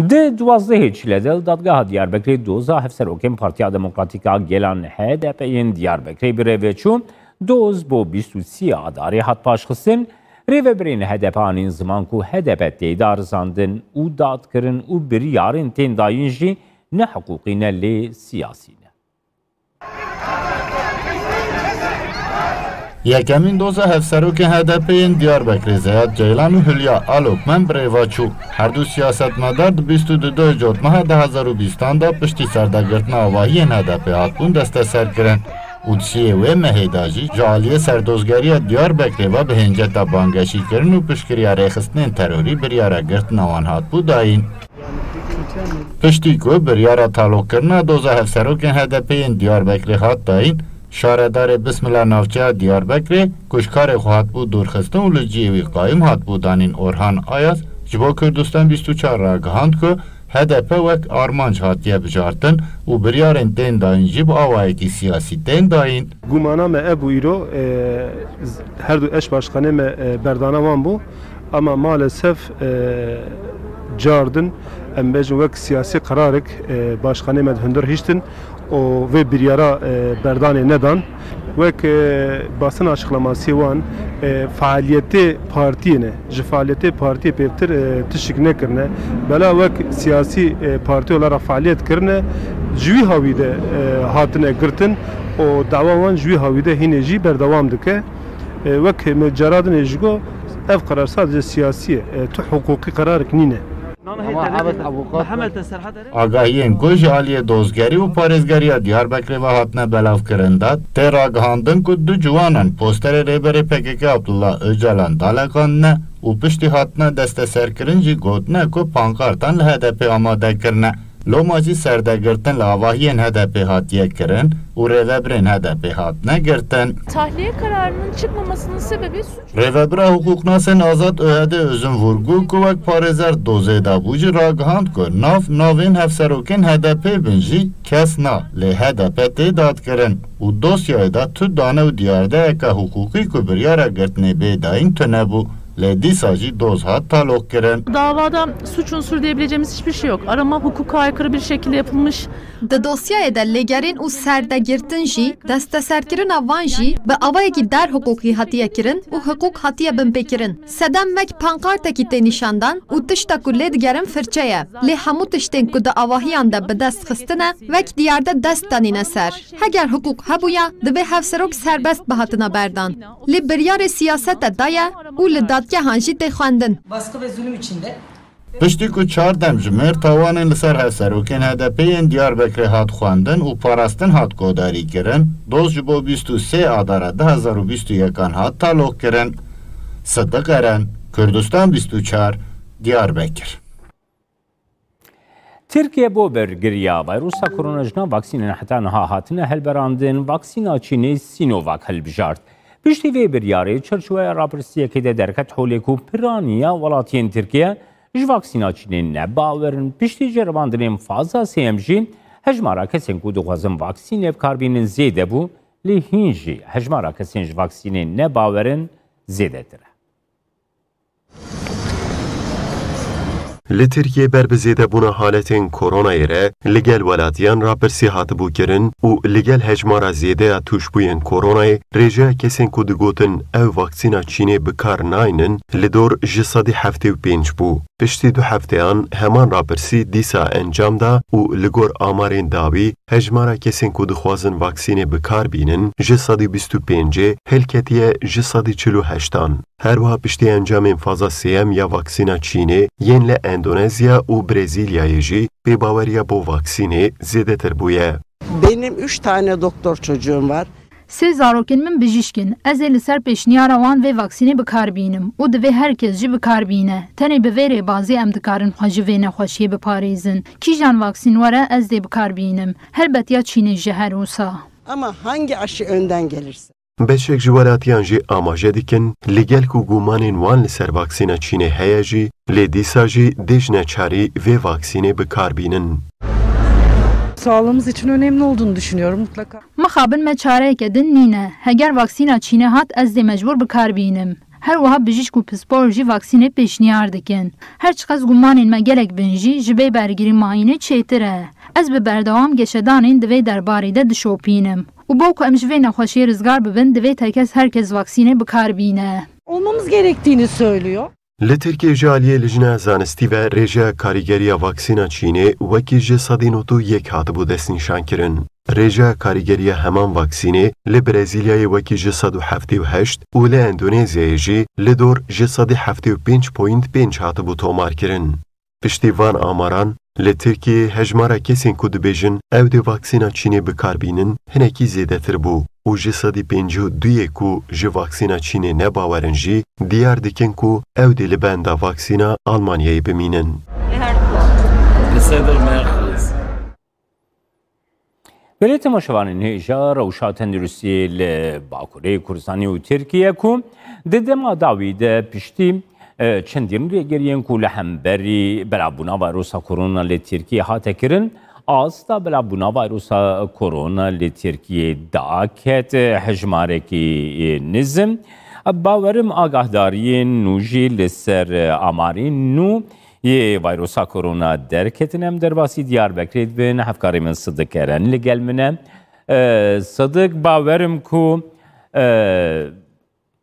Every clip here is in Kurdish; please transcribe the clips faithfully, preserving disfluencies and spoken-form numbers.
Di duwazdehê Çile de li Dadgeha Diyarbekirê doza hevserokên Partiya Demokratîk a Gelan H D P yên Diyarbekirê bi rê ve çû. Doz bo bîst û sê Adarê hat paşxistin. Rêvebirên H D P anîn ziman ku H D P tê darizandin û dadkirin û biryarên tên dayîn jî ne hiqûqî ne lê siyasî ne. Yekemîn doza hevserokên H D P yên Diyarbekirê Zeyad Ceylan û Hülya Alokmen bi rê ve çû. Her du siyasetmedar di bîst û du cotmeha du hezar û bîstan de piştî serdegirtina avahiyên H D P hatbûn desteserkirin û di siyê wê mehê de jî ji aliyê Serdozgeriya Diyarbekirê ve bi hênceta bangeşîkirin û piştgiriya rêxistinên terorî biryara girtina wan hatbû dayîn. Piştî ku biryara taloqkirina doza hevserokên H D P yên Diyarbekirê hat dayîn, şaredarê Bismila navçeya Diyarbekirê ku ji karê xwe hatibû dûrxistin û li cihê wî qayûm hatibû danîn Orhan Ayaz, ji bo Kurdistan bîst û çar ragihand ku H D P wek armanc hatiye bijartin û biryarên tên dayîn jî bi awayekî siyasî tên dayîn. Gumana me ebû îro, e, z-, her du eş başkanê me, e, berdana wan bû. Ama maalesef, e, cardin, em bêjin wek siyasî qerarek, e, başkanê me di hundir hiştin û vê biryara, e, berdanê nedan. Wek, e, basina açıklamasiyê wan, e, faaliyetê partiyê ne. Ji faaliyetê partiyê pêvtir, e, tiştik nekirine. Bela wek siyasî, e, partî olarak faaliyet kirine, ji wî hawî de, e, hatine girtin û dawa wan ji wî hawî de hînê jî berdewam dike. E, wek me cara dinê jî got, ev qerar sadece siyasî ye, e, tu hiqûqî qerarek nîne. Agahiyên ku ji aliyê dozgerî û parêzgeriya Diyarbekirê ve hatine belavkirin de, tê ragihandin ku du ciwanan posterê Rêberê P K K Abdullah Ocalan daleqandine û piştî hatine desteserkirin jî gotine ku pankartan li H D P amade kirine. Loma jî serdegirtin li avahiyên H D P hatiye kirin û rêvebirên H D P hatine girtin. Tahliye kararının çıkmamasının sebebi suç Rêvebira hiqûqnasên azad Öhedê Özün Vurgu ku wek parêzer dozê de bû jî ragihand ku nav navên hevserokên H D P bin jî kes na, lê H D P tê dadkirin û dosyayê de tu dane û diyardeyeke hiqûqî ku biryara girtinê bê dayîn tune bû. Lê dîsa jî doz hat taloq kirin. Davada suç unsuru diyebileceğimiz hiçbir şey yok. Arama hukuka aykırı bir şekilde yapılmış. Di dosyayê de lêgerîn û serdegirtin jî, desteserkirina van jî bi awayekî derhiqûqî hatiye kirin û hiqûq hatiye binpêkirin. Sedem wek pankartekî tê nîşandan û tişta ku lê digerin firçe ye. Lê hemû tiştên ku di avahiyan de bi dest xistine, wek diyarde dest danîne ser. Heger hiqûq hebûya, divê hevserok serbest bihatina berdan. Lê biryarê siyasete daye û li dadgehan jî tê xwendin. Baskı ve zulüm içinde. Piştî ku çar demjimêr tawanên li ser hevserokên H D P yên Diyarbekirê hat xwendin û parastin hat guhdarî kirin, doz ji bo bîst û sê Adara du hezar û bîst û yekan hat taloq kirin. Sidiq Eren, Kurdistan bîst û çar, Diyarbekir. Tirkiye bo bergiriya vayrusa korona ji nav vaksînên heta niha hatine helberandin, vaksîna Çînê Sinovac hilbijart. Piştî vê biryarê, çarçoweya rapirsiyekê de derket holê ku piraniya welatiyên Tirkiye ji vaksîna Çînê ne bawer in. Piştî ceribandinên faza sêyem jî hejmara kesên ku dixwazin vaksînê bi kar bînin zêde bû, lê hîn jî hejmara kesên ji vaksînê ne bawer in zêdetir e. Li Tirkiyê ber bi zêdebûna haletên koronayê re li gel welatiyan rapirsî hatibû kirin û li gel hejmara zêde ya tûşbûyên koronayê, rêjeya kesên ku digotin ew vaksîna Çînê bi kar naynin li dor ji sedî heftê û pênc bû. Piştî du hefteyan heman rapirsî dîsa encam da û li gor amarên dawî hejmara kesên ku dixwazin vaksînê bi kar bînin ji sedî bîst û pêncê hilketiye ji sedî çil û heştan. Her wiha piştî encamên faza sêyem ya vaksîna Çînê, yên li Endonezya û Brezîlyayê jî bêbaweriya bo vaksînê zêdetir bûye. Benim üç tane doktor çocuğum var. Sê zarokên min bijîşk in. Ez ê li ser pêşniyara wan vê vaksînê bi kar bînim û divê her kes jî bi kar bîne. Tenê bi vê rêbazê em dikarin xwe ji vê nexweşiyê biparêzin. Kîjan vaksîn were, ez dê bi kar bînim. Helbet ya Çînê ji her wisa. Ama hangi aşı önden gelirse. Beşek ji welatiyan jî amaje dikin, li gel ku gumanên wan li ser vaksîna Çînê heye jî, lê dîsa jî dê ji neçarî vê vaksînê bi kar bînin. Sağlığımız için önemli olduğunu düşünüyorum mutlaka. Mixabin me çareyeke din nîne. Heger vaksîna Çînê hat, ez dê mecbûr bi kar bînim. Her wiha bijîşk û pispor jî vaksînê pêşniyar dikin. Her çiqas gumanên me gelek bin jî, ji bê bergirî mayînê çêtir e. Ez bi berdewam geşedanên di vê derbarê de dişopînim. Û bo ku em ji vê nexweşiyê rizgar bibin, divê tekez her kes vaksînê bi kar bîne. Olmamız gerektiğini söylüyor. Li Tirkiyê ji aliyê Lijna Zanistî ve rêjeya karîgeriya vaksîna Çînê wekî ji sedî nod û yek hatibû destnîşankirin. Rêjeya karîgeriya heman vaksînê li Brezîlyayê wekî ji sed û heftê û heşt û li Endonezyayê jî li dor ji sedî heftê û pênc point pênc hatibû tomarkirin. Piştî van amaran, li Tirkiyeyê hejmara kesên ku dibêjin ew dê vaksîna Çînê bi kar bînin, hinekî zêdetir bû û ji sedî pêncî û duyê ku ji vaksîna Çînê ne bawer in jî diyar dikin ku ew dê li benda vaksîna Almanyayê bimînin. Belê temaşevanên hêja, rewşa tenduristiyê li Bakurê Kurdistanê û Tirkiye ku di dema dawî de piştî, e, çendîn rêgeriyên ku li hemberî belavbûna vayrusa korona li Tirkiye hate kirin, asta belavbûna vayrusa korona li Tirkiye daket, e, hejmarekî, e, nizm. Bawerim agahdariyên nû jî li ser, e, amarên nû yê vayrusa korona derketin. Em derbasî Diyarbekirê dibin. Hevkarê min Sidik Eren li gel min e. E, Sidik, bawerim ku, e,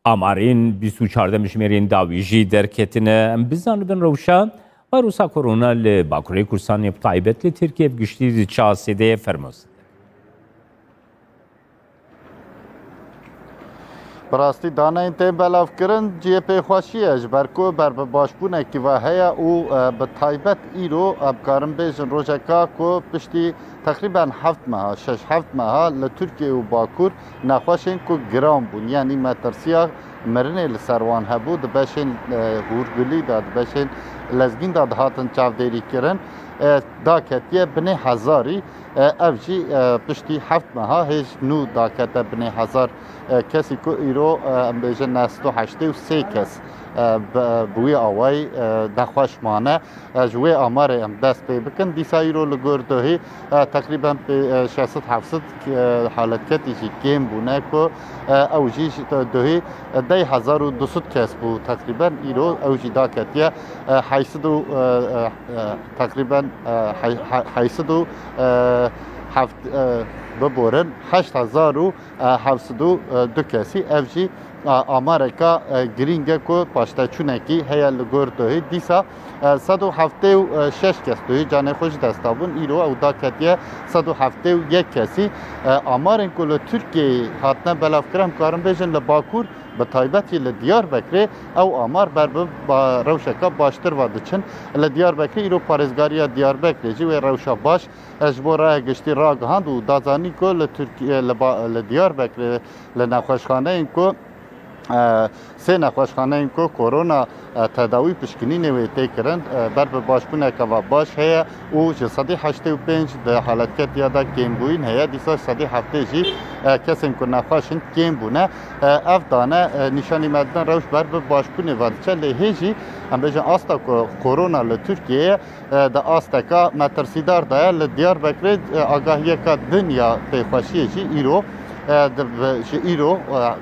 amarên bîst û çar demjimêrên dawî jî derketine. Em bizanibin rewşa vayrusa korona li Bakurê Kurdistanê bi taybet li Tirkiye bi giştî di çi astê de ye. Fermo Sidik. Bi rastî daneyên tên belavkirin cihê pêxweşî ye, ji ber ku berbibaşbûnekî ve heye û, e, bi taybet îro em karin bêjin rojeka ku piştî teqrîben heft meha, şeş heft meha li Tirkiye û Bakur nexweşên ku giran bûn, yanî metirsiya mirinê li ser wan hebû, di beşên, e, hûrgulî de, di beşên lezgîn de dihatin çavdêrîkirin, e, daketiye binê hezarî. E, ev jî, e, piştî heft meha hêj nû dakete binê hezar, e, kesî ku îro, e, em bêjin neh sed û heştê û sê kes, e, bi, bi wî awayî, e, nexweş mane. E, ji wê amarê em dest pê bikin. Dîsa îro li gor dohî, e, teqrîben pê, e, şeş sed heft sed, e, haletketî jî kêm bûne ku, e, ew jî ji dohî, e, dey hezar û du sed kes bû teqrîben. Îro ew jî daketiye, e, heyt sed û, e, e, e, teqrîben, e, hey-, he-, heyt sed û, e, heft, e, biborin, heşt hezar û heft sed û du kesî. Ev jî, e, amareka, e, girîng e ku paşteçûnekî heye li gor dohî. Dîsa, e, sed û heftê û şeş kes dohî canê xwe ji dest dabûn. Îro ew daketiye sed û heftê û yek kesî. E, amarên ku li Tirkiyeyê hatine belavkirin, em karin bêjin li Bakur, bi taybetî li Diyarbekirê ew amar ber bi ba-, rewşeke baştir ve diçin. Li Diyarbekirê îro parêzgariya Diyarbekirê jî wê rewşa baş, e, ji bo raya giştî ragihand û da zanîn ku li Tirkiye, li ba-, li Diyarbekirê li nexweşxaneyên ku, e, sê nexweşxaneyên ku korona, e, tedawî pişkinînê wê tê kirin, e, ber bi başbûneke ve baş heye û ji sedî heştê û pênc di haletketiya de kêmbûyîn heye, dîsa sedî heftê jî, e, kesên ku nexweş in kêm bûne. E, ev dane, e, nîşanî me didin rewş ber bi başbûnê ve diçe, lê hê jî em bêjin asta ku korona li Tirkiyeyê, e, di asteka metirsîdar de ye. Li Diyarbekirê, e, agahiyeka din ya pêxweşiyê jî îro, e, di, ji îro, e,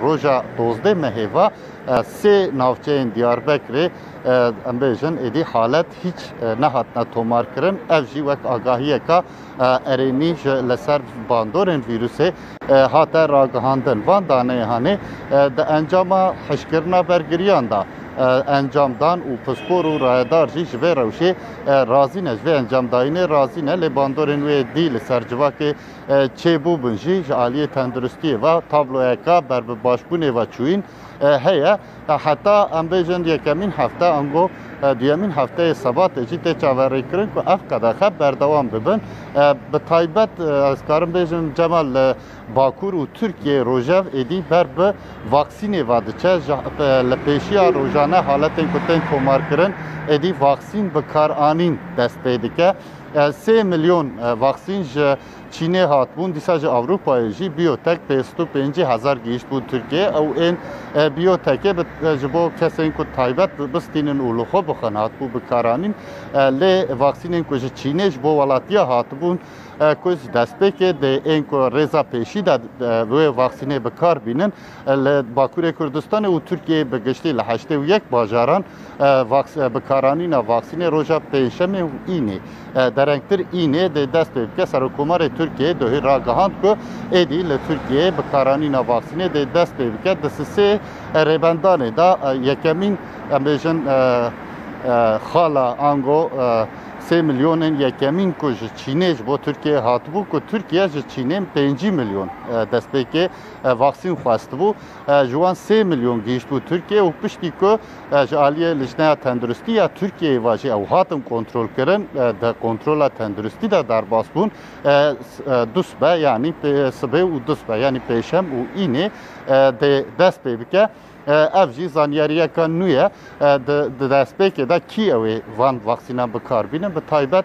roja dozdeh mehê ve, e, sê navçeyên Diyarbekirê, e, em bêjin êdî halet hîç, e, nehatine tomarkirin. Ev jî wek agahiyeka, e, erênî ji li ser bandorên vîrusê, e, hate ragihandin. Van daneyê hanê, e, di encama hişkirina bergiriyan de, e, encamdan û pispor û rayedar jî ji vê rewşê, e, razî ne, ji vê encamdayînê razî ne, lê bandorên wê dî li ser civakê, e, çêbûbin jî ji aliyê tenduristiyê ve tabloyeka ber bi başbûnê ve çûyîn, e, heye. E, heta em bêjin yekemîn hefte, ango, e, duyemîn hefteyê sebatê jî tê çaverêkirin ku ev qedexe berdewam bibin. E, bi taybet, e, ez karim bêjim, Cemal, li Bakur û Tirkiyeyê rojev êdî ber bi vaksînê ve diçe. Ji, e, li pêşiya rojane haletên ku tên tomarkirin, êdî vaksîn bi kar anîn dest pê dike. E, sê milyon, e, vaksîn ji Çînê hatibûn, dîsa ji Ewropayê jî BioNTech pênc sed û pêncî hezar gihîştbûn Tirkiyeyê. Ew ên, e, BioNTechê bi, e, ji bo kesên ku taybet bi-, bistînin û li xwe bixin hatibû bikaranîn. E, lê vaksînên ku ji Çînê ji bo welatiya hatibûn, e, ku ji destpêkê dê ên ku rêza pêşî de, e, wê vaksînê bi kar bînin, e, li Bakurê Kurdistanê û Tirkiyeyê bi giştî li heştê û yek bajaran, e, vaks-, e, bikaranîna vaksînê roja Pêncşemê û Înê, e, derengtir Înê dê dest pê bike. Serokkomarê Tirkiyeyê dohî ragihand ku êdî li Tirkiyeyê bikaranîna vaksînê dê dest pê bike. Di sisê, e, rêbendanê de, e, yekemîn, em bêjin, e, e, xala ango, e, sê milyonên yekemîn ku ji Çînê ji bo Tirkiyeyê hatibû, ku Tirkiye ji Çînê pêncî milyon, e, destpêkê, e, vaksîn xwestibû. E, ji wan sê milyon gihîştbû Tirkiye û piştî ku, e, ji aliyê Lijneya Tenduristî ya Tirkiyeyê ve jî ew hatin kontrolkirin, e, di kontrola tenduristî de derbas bûn. E, s-, e, dusbe, yanî pê-, sibê û dusbe, yanî pêşem û înê, e, dê dest pê bike. E, ev jî zanyariyeka nû ye. E, di, di destpêkê de kî ew ê van vaksînan bi kar bînin, bi taybet,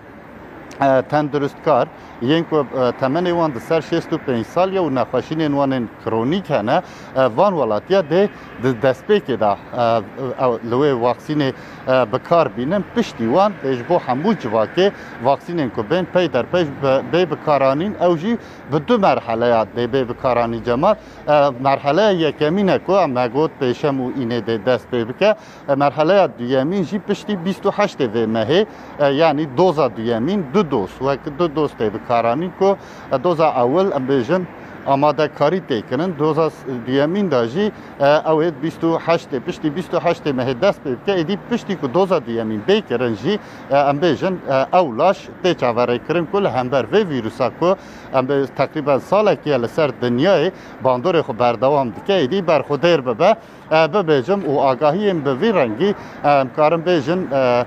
e, tendurustkar, yên ku, e, temenê wan di ser şêst û pênc sal ye û nexweşînên wan ên kronîk hene, e, van welatiya dê di destpêkê de, e, ew, li wê vaksînê, e, bi kar bînin. Piştî wan dê ji bo hemû civakê vaksînên ku bên pey der pey be-, bê bikaranîn, ew jî bi du merheleya dê bê bikaranîn, Cemal. E, merheleya yekemîn e ku em me got pêşem û înê dê dest pê bike. E, merheleya duyemîn jî piştî bîst û heştê vê mehê, e, yanî doza duyemîn, du doz, wek du doz tê bikaranîn ku, e, doza ewil, em bêjin, amadekarî tê kirin. Doza s-, duyemîn de jî, e, ew ê bîst û heştê, piştî bîst û heştê mehê dest pê bike. Êdî piştî ku doza duyemîn bê kirin jî, e, em bêjin, e, ew laş tê çaverêkirin ku li hember vê vîrusa ku em bê teqrîben salekî ye li ser dinyayê bandorê xwe berdewam dike, êdî berxwedêr bibe. E, bibêjim û agahiyên bi vî rengî, e, em karin bêjin, e,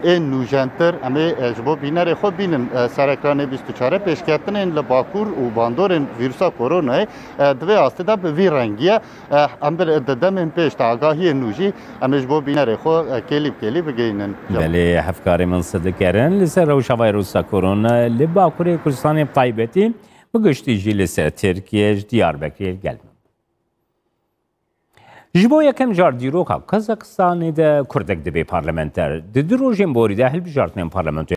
e, ên nûjentir, em ê, e, ji bo bînerê xwe bînin, e, ser ekranê bîst û çar pêşketinên li Bakur û bandorên vîrusa koronayê, e, di vê astê de bi vî rengî ye. E, em bi, di demên pêş de agahiyên nû jî em ê ji bo bînerê xwe, e, kêlî bi kêlî bigihînin. Belê, hevkarê min Sidik Eren li ser rewşa vîrusa korona li Bakurê Kurdistanê bi taybetî, bi giştî jî li ser Tirkiye ji Diyarbekirê li gel me. Ji bo yekem car dîroka Kazakistanê de kurdek dibe parlamenter. Di du rojên borî de hilbijartinên parlamentoyê